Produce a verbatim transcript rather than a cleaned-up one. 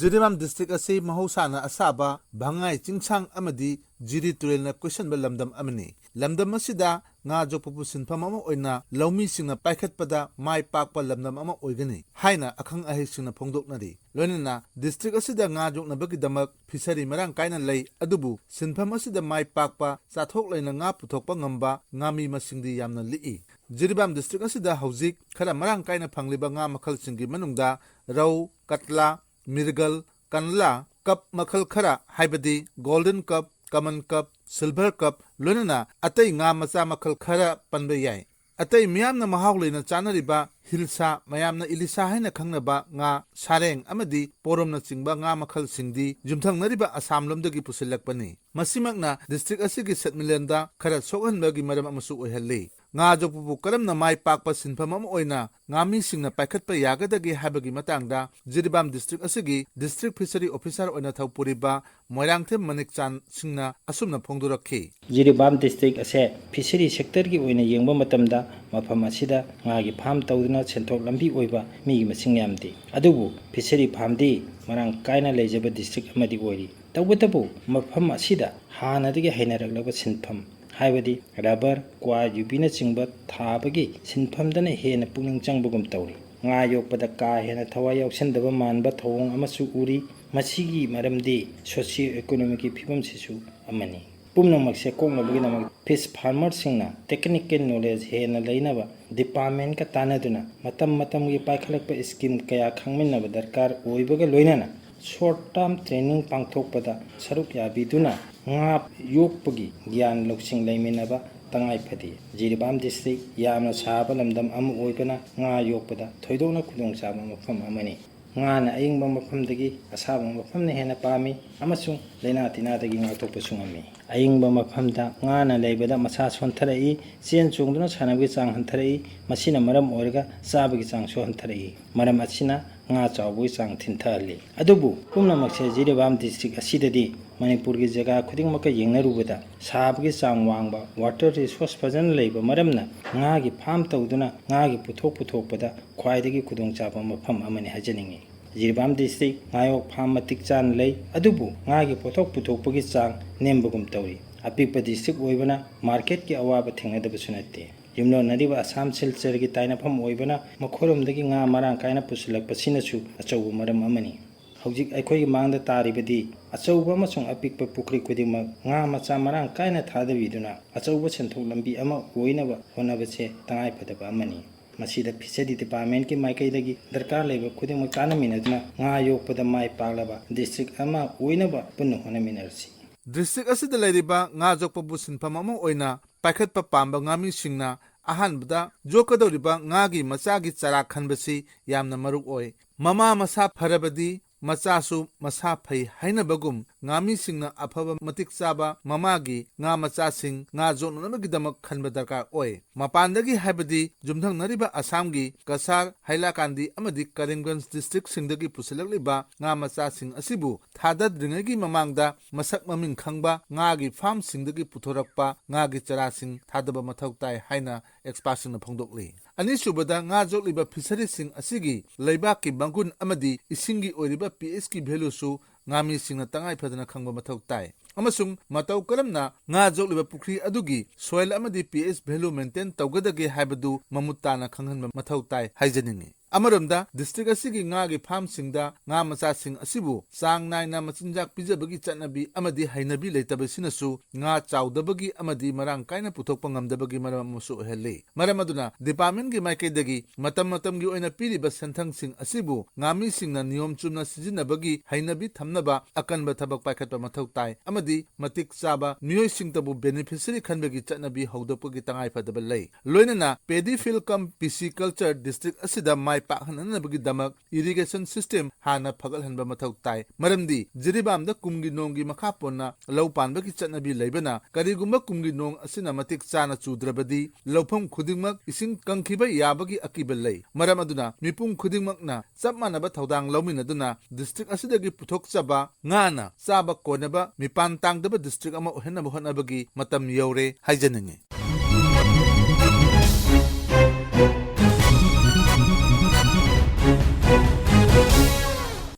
Jiribam district ꯑꯁꯤ ꯃꯍꯧꯁꯥꯅ ꯑꯁꯥꯕ, ꯚꯉꯥꯏ ꯆꯤꯡꯁꯥꯡ ꯑꯃꯗꯤ ꯖꯤꯔꯤ ꯇꯨꯔꯦꯜꯅ ꯀꯣꯏꯁꯟꯕ ꯂꯝꯗꯝ ꯑꯃꯅꯤ꯫ ꯂꯝꯗꯝ ꯑꯁꯤꯗ ꯉꯥ ꯌꯣꯛꯄꯕꯨ ꯁꯤꯟꯐꯝ ꯑꯃ ꯑꯣꯏꯅ ꯂꯧꯃꯤꯁꯤꯡꯅ ꯄꯥꯏꯈꯠꯄꯗ ꯃꯥꯏ ꯄꯥꯛꯄ ꯂꯝꯗꯝ ꯑꯃ ꯑꯣꯏꯒꯅꯤ ꯍꯥꯏꯅ ꯑꯈꯪ ꯑꯍꯩꯁꯤꯡꯅ ꯐꯣꯡꯗꯣꯛꯅꯔꯤ꯫ ꯂꯣꯏꯅꯅ ꯗꯤꯁꯇ꯭ꯔꯤꯛ ꯑꯁꯤꯗ ꯉꯥ ꯌꯣꯛꯅꯕꯒꯤꯗꯃꯛ ꯐꯤꯁꯔꯤ ꯃꯔꯥꯡ ꯀꯥꯏꯅ ꯂꯩ, ꯑꯗꯨꯕꯨ ꯁꯤꯟꯐꯝ ꯑꯁꯤꯗ ꯃꯥꯏ ꯄꯥꯛꯄ, ꯆꯥꯊꯣꯛ ꯂꯩꯅ ꯉꯥ ꯄꯨꯊꯣꯛꯄ ꯉꯝꯕ ꯉꯥꯃꯤ ꯃꯁꯤꯡꯗꯤ ꯌꯥꯝꯅ ꯂꯤꯛꯏ꯫ ꯖꯤꯔꯤꯕꯥꯝ ꯗꯤꯁꯇ꯭ꯔꯤꯛ ꯑꯁꯤꯗ ꯍꯧꯖꯤꯛ ꯈꯔ ꯃꯔꯥꯡ ꯀꯥꯏꯅ ꯐꯪꯂꯤꯕ ꯉꯥ ꯃꯈꯜꯁꯤꯡꯒꯤ ꯃꯅꯨꯡꯗ ꯔꯧ, ꯀꯠꯂꯥ, ꯃꯤꯔꯒꯜ, ꯀꯟꯂꯥ, ꯀꯞ ꯃꯈꯜ ꯈꯔ ꯍꯥꯏꯕꯗꯤ ꯒꯣꯜꯗꯟ ꯀꯞ, ꯀꯃꯟ ꯀꯞ, ꯁꯤꯜꯚꯔ ꯀꯞ, ꯂꯣꯏꯅꯅ ꯑꯇꯩ ꯉꯥ ꯃꯆꯥ ꯃꯈꯜ ꯈꯔ ꯄꯟꯕ ꯌꯥꯏ꯫ ꯑꯇꯩ ꯃꯤꯌꯥꯝꯅ ꯃꯍꯥꯎ ꯂꯩꯅ ꯆꯥꯅꯔꯤꯕ ꯍꯤꯜꯁꯥ, ꯃꯌꯥꯝꯅ ꯏꯂꯤꯁꯥ ꯍꯥꯏꯅ ꯈꯪꯅꯕ ꯉꯥ, ꯁꯥꯔꯦꯡ ꯑꯃꯗꯤ ꯄꯣꯔꯣꯝꯅꯆꯤꯡꯕ ꯉꯥ ꯃꯈꯜꯁꯤꯡꯗꯤ ꯌꯨꯝꯊꯪꯅꯔꯤꯕ ꯑꯁꯥꯝ ꯂꯣꯝꯗꯒꯤ ꯄꯨꯁꯤꯜꯂꯛꯄꯅꯤ꯫ ꯃꯁꯤꯃꯛꯅ ꯗꯤꯁꯇ꯭ꯔꯤꯛ ꯑꯁꯤꯒꯤ ꯁꯦꯟꯃꯤꯠꯂꯣꯟꯗ ꯈꯔ ꯁꯣꯛꯍꯟꯕꯒꯤ ꯃꯔꯝ ꯑꯃꯁꯨ ꯑꯣꯏꯍꯜꯂꯤ꯫ ꯉꯥ ꯌꯣꯛꯄꯕꯨ ꯀꯔꯝꯅ ꯃꯥꯏ ꯄꯥꯛꯄ ꯁꯤꯟꯐꯝ ꯑꯃ ꯑꯣꯏꯅ ꯉꯥꯃꯤꯁꯤꯡꯅ ꯄꯥꯏꯈꯠꯄ ꯌꯥꯒꯗꯒꯦ ꯍꯥꯏꯕꯒꯤ ꯃꯇꯥꯡꯗ ꯖꯤꯔꯤꯕꯥꯝ ꯗꯤꯁꯇ꯭ꯔꯤꯛ ꯑꯁꯤꯒꯤ ꯗꯤꯁꯇ꯭ꯔꯤꯛ ꯐꯤꯁꯔꯤ ꯑꯣꯐꯤꯁꯥꯔ ꯑꯣꯏꯅ ꯊꯧꯄꯨꯔꯤꯕ ꯃꯣꯏꯔꯥꯡꯊꯦꯝ ꯃꯅꯤꯛꯆꯥꯟ ꯁꯤꯡꯅ ꯑꯁꯨꯝꯅ ꯐꯣꯡꯗꯣꯔꯛꯈꯤ꯫ ꯖꯤꯔꯤꯕꯥꯝ ꯗꯤꯁꯇ꯭ꯔꯤꯛ ꯑꯁꯦ ꯐꯤꯁꯔꯤ ꯁꯦꯛꯇꯔꯒꯤ ꯑꯣꯏꯅ ꯌꯦꯡꯕ ꯃꯇꯝꯗ ꯃꯐꯝ ꯑꯁꯤꯗ ꯉꯥꯒꯤ ꯐꯥꯝ ꯇꯧꯗꯨꯅ ꯁꯦꯟꯊꯣꯛ ꯂꯝꯕꯤ ꯑꯣꯏꯕ ꯃꯤꯒꯤ ꯃꯁꯤꯡ ꯌꯥꯝꯗꯦ꯫ ꯑꯗꯨꯕꯨ ꯐꯤꯁꯔꯤ ꯐꯥꯝꯗꯤ ꯃꯔꯥꯡ ꯀꯥꯏꯅ ꯂꯩꯖꯕ ꯗꯤꯁꯇ꯭ꯔꯤꯛ ꯑꯃꯗꯤ ꯑꯣꯏꯔꯤ꯫ ꯇꯧꯕꯇꯕꯨ ꯃꯐꯝ ꯑꯁꯤꯗ ꯍꯥꯟꯅꯗꯒꯤ ꯍꯩꯅꯔꯛꯂꯕ ꯁꯤꯟꯐꯝ, ꯍꯥꯏꯕꯗꯤ ꯔꯕꯔ, ꯀ꯭ꯋꯥ, ꯌꯨꯕꯤꯅꯆꯤꯡꯕ ꯊꯥꯕꯒꯤ ꯁꯤꯟꯐꯝꯗꯅ ꯍꯦꯟꯅ ꯄꯨꯛꯅꯤꯡ ꯆꯪꯕꯒꯨꯝ ꯇꯧꯔꯤ꯫ ꯉꯥ ꯌꯣꯛꯄꯗ ꯀꯥ ꯍꯦꯟꯅ ꯊꯋꯥꯏ ꯌꯥꯎꯁꯤꯟꯗꯕ ꯃꯥꯟꯕ ꯊꯧꯑꯣꯡ ꯑꯃꯁꯨ ꯎꯔꯤ꯫ ꯃꯁꯤꯒꯤ ꯃꯔꯝꯗꯤ ꯁꯣꯁꯤꯌꯣ ꯏꯀꯣꯅꯣꯃꯤꯛꯀꯤ ꯐꯤꯕꯝꯁꯤꯁꯨ ꯑꯃꯅꯤ꯫ ꯄꯨꯝꯅꯃꯛꯁꯦ ꯀꯣꯛꯅꯕꯒꯤꯗꯃꯛ ꯐꯤꯁ ꯐꯥꯔꯃꯔꯁꯤꯡꯅ ꯇꯦꯛꯅꯤꯀꯦꯜ ꯅꯣꯂꯦꯖ ꯍꯦꯟꯅ ꯂꯩꯅꯕ ꯗꯤꯄꯥꯔꯠꯃꯦꯟꯠꯀ ꯇꯥꯟꯅꯗꯨꯅ ꯃꯇꯝ ꯃꯇꯝꯒꯤ ꯄꯥꯏꯈꯠꯂꯛꯄ ꯁ꯭ꯀꯤꯝ ꯀꯌꯥ ꯈꯪꯃꯤꯟꯅꯕ ꯗꯔꯀꯥꯔ ꯑꯣꯏꯕꯒ ꯂꯣꯏꯅꯅ ꯁꯣꯔꯠ ꯇꯥꯔꯝ ꯇ꯭ꯔꯦꯅꯤꯡ ꯄꯥꯡꯊꯣꯛꯄꯗ ꯁꯔꯨꯛ ꯌꯥꯕꯤꯗꯨꯅ ꯉꯥ ꯌꯣꯛꯄꯒꯤ ꯒ꯭ꯌꯥꯟ ꯂꯧꯁꯤꯡ ꯂꯩꯃꯤꯟꯅꯕ ꯇꯉꯥꯏ ꯐꯗꯦ꯫ ꯖꯤꯔꯤꯕꯥꯝ ꯗꯤꯁꯇ꯭ꯔꯤꯛ ꯌꯥꯝꯅ ꯁꯥꯕ ꯂꯝꯗꯝ ꯑꯃ ꯑꯣꯏꯕꯅ ꯉꯥ ꯌꯣꯛꯄꯗ ꯊꯣꯏꯗꯣꯛꯅ ꯈꯨꯗꯣꯡꯆꯥꯕ ꯃꯐꯝ ꯑꯃꯅꯤ꯫ ꯉꯥꯅ ꯑꯏꯪꯕ ꯃꯐꯝꯗꯒꯤ ꯑꯁꯥꯕ ꯃꯐꯝꯅ ꯍꯦꯟꯅ ꯄꯥꯝꯃꯤ ꯑꯃꯁꯨꯡ ꯂꯥꯏꯅꯥ ꯇꯤꯟꯅꯥꯗꯒꯤ ꯉꯥꯛꯊꯣꯛꯄꯁꯨ ꯉꯝꯃꯤ꯫ ꯑꯏꯪꯕ ꯃꯐꯝꯗ ꯉꯥꯅ ꯂꯩꯕꯗ ꯃꯁꯥ ꯁꯣꯟꯊꯔꯛꯏ, ꯆꯦꯟ ꯆꯣꯡꯗꯨꯅ ꯁꯥꯟꯅꯕꯒꯤ ꯆꯥꯡ ꯍꯟꯊꯔꯛꯏ꯫ ꯃꯁꯤꯅ ꯃꯔꯝ ꯑꯣꯏꯔꯒ ꯆꯥꯕꯒꯤ ꯆꯥꯡꯁꯨ ꯍꯟꯊꯔꯛꯏ꯫ ꯃꯔꯝ ꯑꯁꯤꯅ ꯉꯥ ꯆꯥꯎꯕꯒꯤ ꯆꯥꯡ ꯊꯤꯟꯊꯍꯜꯂꯤ꯫ ꯑꯗꯨꯕꯨ ꯄꯨꯝꯅꯃꯛꯁꯦ ꯖꯤꯔꯤꯕꯥꯝ ꯗꯤꯁꯇ꯭ꯔꯤꯛ ꯑꯁꯤꯗꯗꯤ ꯃꯅꯤꯄꯨꯔꯒꯤ ꯖꯒꯥ ꯈꯨꯗꯤꯡꯃꯛꯀ ꯌꯦꯡꯅꯔꯨꯕꯗ ꯁꯥꯕꯒꯤ ꯆꯥꯡ ꯋꯥꯡꯕ, ꯋꯥꯇꯔ ꯔꯤꯁꯣꯔꯁ ꯐꯖꯅ ꯂꯩꯕ ꯃꯔꯝꯅ ꯉꯥꯒꯤ ꯐꯥꯝ ꯇꯧꯗꯨꯅ ꯉꯥꯒꯤ ꯄꯣꯠꯊꯣꯛ ꯄꯨꯊꯣꯛꯄꯗ ꯈ꯭ꯋꯥꯏꯗꯒꯤ ꯈꯨꯗꯣꯡꯆꯥꯕ ꯃꯐꯝ ꯑꯃꯅꯤ ꯍꯥꯏꯖꯅꯤꯡꯏ꯫ ꯖꯤꯔꯤꯕꯥꯝ ꯗꯤꯁꯇ꯭ꯔꯤꯛ ꯉꯥꯌꯣꯛ ꯐꯥꯝ ꯃꯇꯤꯛ ꯆꯥꯅ ꯂꯩ, ꯑꯗꯨꯕꯨ ꯉꯥꯒꯤ ꯄꯣꯠꯊꯣꯛ ꯄꯨꯊꯣꯛꯄꯒꯤ ꯆꯥꯡ ꯅꯦꯝꯕꯒꯨꯝ ꯇꯧꯔꯤ꯫ ꯑꯄꯤꯛꯄ ꯗꯤꯁꯇ꯭ꯔꯤꯛ ꯑꯣꯏꯕꯅ ꯃꯥꯔꯀꯦꯠꯀꯤ ꯑꯋꯥꯕ ꯊꯦꯡꯅꯗꯕꯁꯨ ꯅꯠꯇꯦ꯫ ꯌꯨꯝꯂꯣꯟꯅꯔꯤꯕ ꯑꯁꯥꯝ ꯁꯤꯜꯆꯔꯒꯤ ꯇꯥꯏꯅꯐꯝ ꯑꯣꯏꯕꯅ ꯃꯈꯣꯏꯔꯣꯝꯗꯒꯤ ꯉꯥ ꯃꯔꯥꯡ ꯀꯥꯏꯅ ꯄꯨꯁꯤꯜꯂꯛꯄꯁꯤꯅꯁꯨ ꯑꯆꯧꯕ ꯃꯔꯝ ꯑꯃꯅꯤ꯫ ꯍꯧꯖꯤꯛ ꯑꯩꯈꯣꯏꯒꯤ ꯃꯥꯡꯗ ꯇꯥꯔꯤꯕꯗꯤ ꯑꯆꯧꯕ ꯑꯃꯁꯨꯡ ꯑꯄꯤꯛꯄ ꯄꯨꯈ꯭ꯔꯤ ꯈꯨꯗꯤꯡꯃꯛ ꯉꯥ ꯃꯆꯥ ꯃꯔꯥꯡ ꯀꯥꯏꯅ ꯊꯥꯗꯕꯤꯗꯨꯅ ꯑꯆꯧꯕ ꯁꯦꯟꯊꯣꯛ ꯂꯝꯕꯤ ꯑꯃ ꯑꯣꯏꯅꯕ ꯍꯣꯠꯅꯕꯁꯦ ꯇꯉꯥꯏꯐꯗꯕ ꯑꯃꯅꯤ꯫ ꯃꯁꯤꯗ ꯐꯤꯁꯔꯤ ꯗꯤꯄꯥꯔꯠꯃꯦꯟꯠꯀꯤ ꯃꯥꯏꯀꯩꯗꯒꯤ ꯗꯔꯀꯥꯔ ꯂꯩꯕ ꯈꯨꯗꯤꯡꯃꯛ ꯇꯥꯟꯅꯃꯤꯟꯅꯗꯨꯅ ꯉꯥ ꯌꯣꯛꯄꯗ ꯃꯥꯏ ꯄꯥꯛꯂꯕ ꯗꯤꯁꯇ꯭ꯔꯤꯛ ꯑꯃ ꯑꯣꯏꯅꯕ ꯄꯨꯟꯅ ꯍꯣꯠꯅꯃꯤꯟꯅꯔꯁꯤ꯫ ꯗꯤꯁꯇ꯭ꯔꯤꯛ ꯑꯁꯤꯗ ꯂꯩꯔꯤꯕ ꯉꯥ ꯌꯣꯛꯄꯕꯨ ꯁꯤꯟꯐꯝ ꯑꯃ ꯑꯣꯏꯅ ꯄꯥꯏꯈꯠꯄ ꯄꯥꯝꯕ ꯉꯥꯃꯤꯁꯤꯡꯅ ꯑꯍꯥꯟꯕꯗ ꯌꯣꯛꯀꯗꯧꯔꯤꯕ ꯉꯥꯒꯤ ꯃꯆꯥꯒꯤ ꯆꯔꯥ ꯈꯟꯕꯁꯤ ꯌꯥꯝꯅ ꯃꯔꯨ ꯑꯣꯏ꯫ ꯃꯃꯥ ꯃꯁꯥ ꯐꯔꯕꯗꯤ ꯃꯆꯥꯁꯨ ꯃꯁꯥ ꯐꯩ ꯍꯥꯏꯅꯕꯒꯨꯝ, ꯉꯥꯃꯤꯁꯤꯡꯅ ꯑꯐꯕ ꯃꯇꯤꯛ ꯆꯥꯕ ꯃꯃꯥꯒꯤ ꯉꯥ ꯃꯆꯥꯁꯤꯡ ꯉꯥ ꯌꯣꯛꯅꯅꯕꯒꯤꯗꯃꯛ ꯈꯟꯕ ꯗꯔꯀꯥꯔ ꯑꯣꯏ꯫ ꯃꯄꯥꯟꯗꯒꯤ, ꯍꯥꯏꯕꯗꯤ ꯌꯨꯝꯊꯪꯅꯔꯤꯕ ꯑꯁꯥꯝꯒꯤ ꯀꯁꯥꯔ, ꯍꯥꯏꯂꯥꯀꯥꯟꯗꯤ ꯑꯃꯗꯤ ꯀꯔꯤꯝꯒꯟꯖ ꯗꯤꯁꯇ꯭ꯔꯤꯛꯁꯤꯡꯗꯒꯤ ꯄꯨꯁꯤꯜꯂꯛꯂꯤꯕ ꯉꯥ ꯃꯆꯥꯁꯤꯡ ꯑꯁꯤꯕꯨ ꯊꯥꯗꯗ꯭ꯔꯤꯉꯩꯒꯤ ꯃꯃꯥꯡꯗ ꯃꯁꯛ ꯃꯃꯤꯡ ꯈꯪꯕ ꯉꯥꯒꯤ ꯐꯥꯔꯝꯁꯤꯡꯗꯒꯤ ꯄꯨꯊꯣꯔꯛꯄ ꯉꯥꯒꯤ ꯆꯔꯥꯁꯤꯡ ꯊꯥꯗꯕ ꯃꯊꯧ ꯇꯥꯏ ꯍꯥꯏꯅ ꯑꯦꯛꯁꯄꯥꯔꯠꯁꯤꯡꯅ ꯐꯣꯡꯗꯣꯛꯂꯤ꯫ ꯑꯅꯤꯁꯨꯕꯗ, ꯉꯥ ꯌꯣꯛꯂꯤꯕ ꯐꯤꯁꯔꯤꯁꯤꯡ ꯑꯁꯤꯒꯤ ꯂꯩꯕꯥꯛꯀꯤ ꯃꯒꯨꯟ ꯑꯃꯗꯤ ꯏꯁꯤꯡꯒꯤ ꯑꯣꯏꯔꯤꯕ ꯄꯤ ꯑꯦꯆꯀꯤ ꯚꯦꯂꯨꯁꯨ ꯉꯥꯃꯤꯁꯤꯡꯅ ꯇꯉꯥꯏ ꯐꯗꯅ ꯈꯪꯕ ꯃꯊꯧ ꯇꯥꯏ꯫ ꯑꯃꯁꯨꯡ ꯃꯇꯧ ꯀꯔꯝꯅ ꯉꯥ ꯌꯣꯛꯂꯤꯕ ꯄꯨꯈ꯭ꯔꯤ ꯑꯗꯨꯒꯤ ꯁꯣꯏꯜ ꯑꯃꯗꯤ ꯄꯤ ꯑꯦꯆ ꯚꯦꯂꯨ ꯃꯦꯟꯇꯦꯟ ꯇꯧꯒꯗꯒꯦ ꯍꯥꯏꯕꯗꯨ ꯃꯃꯨꯠ ꯇꯥꯅ ꯈꯪꯍꯟꯕ ꯃꯊꯧ ꯇꯥꯏ ꯍꯥꯏꯖꯅꯤꯡꯏ꯫ ꯑꯃꯔꯣꯝꯗ, ꯗꯤꯁꯇ꯭ꯔꯤꯛ ꯑꯁꯤꯒꯤ ꯉꯥꯒꯤ ꯐꯥꯔꯝꯁꯤꯡꯗ ꯉꯥ ꯃꯆꯥꯁꯤꯡ ꯑꯁꯤꯕꯨ ꯆꯥꯡ ꯅꯥꯏꯅ ꯃꯆꯤꯟꯖꯥꯛ ꯄꯤꯖꯕꯒꯤ ꯆꯠꯅꯕꯤ ꯑꯃꯗꯤ ꯍꯩꯅꯕꯤ ꯂꯩꯇꯕꯁꯤꯅꯁꯨ ꯉꯥ ꯆꯥꯎꯗꯕꯒꯤ ꯑꯃꯗꯤ ꯃꯔꯥꯡ ꯀꯥꯏꯅ ꯄꯨꯊꯣꯛꯄ ꯉꯝꯗꯕꯒꯤ ꯃꯔꯝ ꯑꯃꯁꯨ ꯑꯣꯏꯍꯜꯂꯤ꯫ ꯃꯔꯝ ꯑꯗꯨꯅ, ꯗꯤꯄꯥꯔꯠꯃꯦꯟꯒꯤ ꯃꯥꯏꯀꯩꯗꯒꯤ ꯃꯇꯝ ꯃꯇꯝꯒꯤ ꯑꯣꯏꯅ ꯄꯤꯔꯤꯕ ꯁꯦꯟꯊꯪꯁꯤꯡ ꯑꯁꯤꯕꯨ ꯉꯥꯃꯤꯁꯤꯡꯅ ꯅꯤꯌꯣꯝ ꯆꯨꯝꯅ ꯁꯤꯖꯤꯟꯅꯕꯒꯤ ꯍꯩꯅꯕꯤ ꯊꯝꯅꯕ ꯑꯀꯟꯕ ꯊꯕꯛ ꯄꯥꯏꯈꯠꯄ ꯃꯊꯧ ꯇꯥꯏ ꯑꯃꯗꯤ ꯃꯇꯤꯛ ꯆꯥꯕ ꯃꯤꯑꯣꯏꯁꯤꯡꯇꯕꯨ ꯕꯦꯅꯤꯐꯤꯁꯔꯤ ꯈꯟꯕꯒꯤ ꯆꯠꯅꯕꯤ ꯍꯧꯗꯣꯛꯄꯒꯤ ꯇꯉꯥꯏꯐꯗꯕ ꯂꯩ꯫ ꯂꯣꯏꯅꯅ, ꯄꯦꯗꯤ ꯐꯤꯜ ꯀꯝ ꯄꯤꯁꯤ ꯀꯜꯆꯔ ꯗꯤꯁꯇ꯭ꯔꯤꯛ ꯑꯁꯤꯗ ꯃꯥꯏ ꯄꯥꯛꯍꯟꯅꯅꯕꯒꯤꯗꯃꯛ ꯏꯔꯤꯒꯦꯁꯟ ꯁꯤꯁꯇꯦꯝ ꯍꯥꯟꯅ ꯐꯒꯠꯍꯟꯕ ꯃꯊꯧ ꯇꯥꯏ꯫ ꯃꯔꯝꯗꯤ ꯖꯤꯔꯤꯕꯥꯝꯗ ꯀꯨꯝꯒꯤ ꯅꯣꯡꯒꯤ ꯃꯈꯥ ꯄꯣꯟꯅ ꯂꯧ ꯄꯥꯟꯕꯒꯤ ꯆꯠꯅꯕꯤ ꯂꯩꯕꯅ, ꯀꯔꯤꯒꯨꯝꯕ ꯀꯨꯝꯒꯤ ꯅꯣꯡ ꯑꯁꯤꯅ ꯃꯇꯤꯛ ꯆꯥꯅ ꯆꯨꯗ꯭ꯔꯕꯗꯤ ꯂꯧꯐꯝ ꯈꯨꯗꯤꯡꯃꯛ ꯏꯁꯤꯡ ꯀꯪꯈꯤꯕ ꯌꯥꯕꯒꯤ ꯑꯀꯤꯕ ꯂꯩ꯫ ꯃꯔꯝ ꯑꯗꯨꯅ ꯃꯤꯄꯨꯝ ꯈꯨꯗꯤꯡꯃꯛꯅ ꯆꯞ ꯃꯥꯟꯅꯕ ꯊꯧꯗꯥꯡ ꯂꯧꯃꯤꯟꯅꯗꯨꯅ ꯗꯤꯁꯇ꯭ꯔꯤꯛ ꯑꯁꯤꯗꯒꯤ ꯄꯨꯊꯣꯛꯆꯕ ꯉꯥꯅ ꯆꯥꯕ ꯀꯣꯟꯅꯕ ꯃꯤꯄꯥꯟ ꯇꯥꯡꯗꯕ ꯗꯤꯁꯇ꯭ꯔꯤꯛ ꯑꯃ ꯑꯣꯏꯍꯟꯅꯕ ꯍꯣꯠꯅꯕꯒꯤ ꯃꯇꯝ ꯌꯧꯔꯦ ꯍꯥꯏꯖꯅꯤꯡꯏ꯫